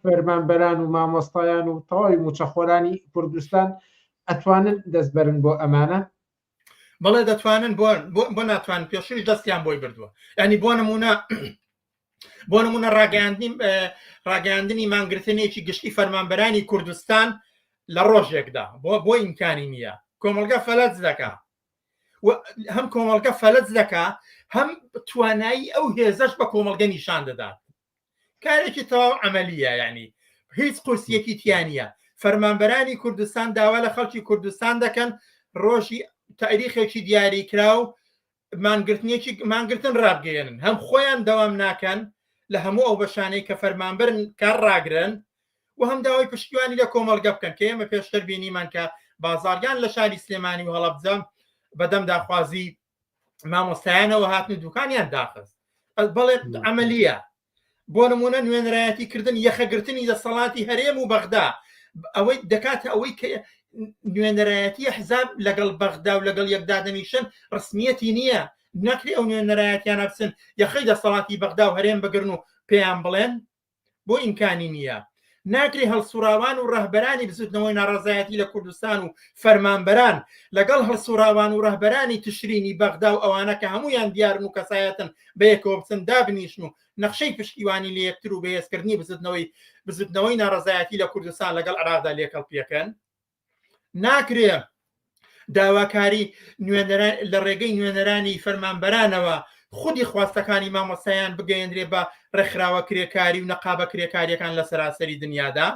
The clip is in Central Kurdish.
فەرمانبەران و مامۆستایان و تەواوی موچەخۆرانی کوردستان ئەتوانن دەست بەرن بۆ ئەمانە؟ بەڵێ دەتوانن بۆ بۆ ناتوان پێشویش دەستیان بۆی بردووە ینی بۆ نمونە بۆ نمونە ڕاگەاندنی ڕاگەاندنی مانگرتنێکی گشتی فەرمانبەرانی کوردستان لە ڕۆژێکدا بۆ بۆ ئیمکانی نییە کۆمەلگە فەلەج دەکا هەم کۆمەڵگە فەلەج دەکا هەم توانایی ئەو هێزەش بە کۆمەڵگە نیشان دەدات کارێکی تەواو عملیە یعنی هیچ قورسیەکی تیانە فەرمانبەرانی کوردستان داوا لە خەڵکی کوردستان دەکەن ڕۆژی تاریخێکی دیاریکراو مانگرتنێکی مانگرتن ڕابگەیەنن هەم خۆیان دەوام ناکەن لە هەموو ئەو بەشانەی کە فەرمانبەرن کار ڕاگرن و هەم داوای پشتیوانی لە کۆمەڵگە بکەن کە ئێمە پێشتر بینیمان کە بازاریان لە شاری سلێمانی و هەڵەبجە بەدەم داخوازی مامۆستایانەوە هاتن و دوکانیان داخست بەڵێ عملیە بۆ نمونە نوێنەرایەتی کردن یەخەگرتنی دەسەڵاتی هەرێم و بەغدا ئەوەی دەکاتە ئەوەی کە نوێنەرایەتی حزاب لەگەڵ بەغدا و لەگەڵ یەکدادەنیشن ڕسمیەتی نییە نەکرێ ئەو نوێنەرایەتیانە بچن یەخەی دەسەڵاتی بەغدا و هەرێم بگرن و پێیان بڵێن بۆ ئیمکانی نییە؟ ناکرێ هەڵسوڕاوان و ڕەهبەرانی بزوتنەوەی ناڕەزایەتی لە کوردستان و فەرمانبەران لەگەڵ هەڵسوڕاوان و ڕەهبەرانی تشرینی بەغدا و ئەوانە کە هەموویان دیارن و کەسایەتن بەیەکەوە بچن دابنیشن و نەخشەی پشتیوانی لە یەکتر و بەهێزکردنی بزوتنەوەی بزوتنەوەی ناڕەزایەتی لە کوردستان لەگەڵ عێراقدا لێکەڵپیەکەن؟ ناکرێ داواکاری نوێنەران لە ڕێگەی نوێنەرانی فەرمانبەرانەوە خودی خواستەکانی مامۆستایان بگەیەنرێ بە ڕێکخراوە کرێکاری و نەقابە کرێکاریەکان لە سەراسەری دنیادا.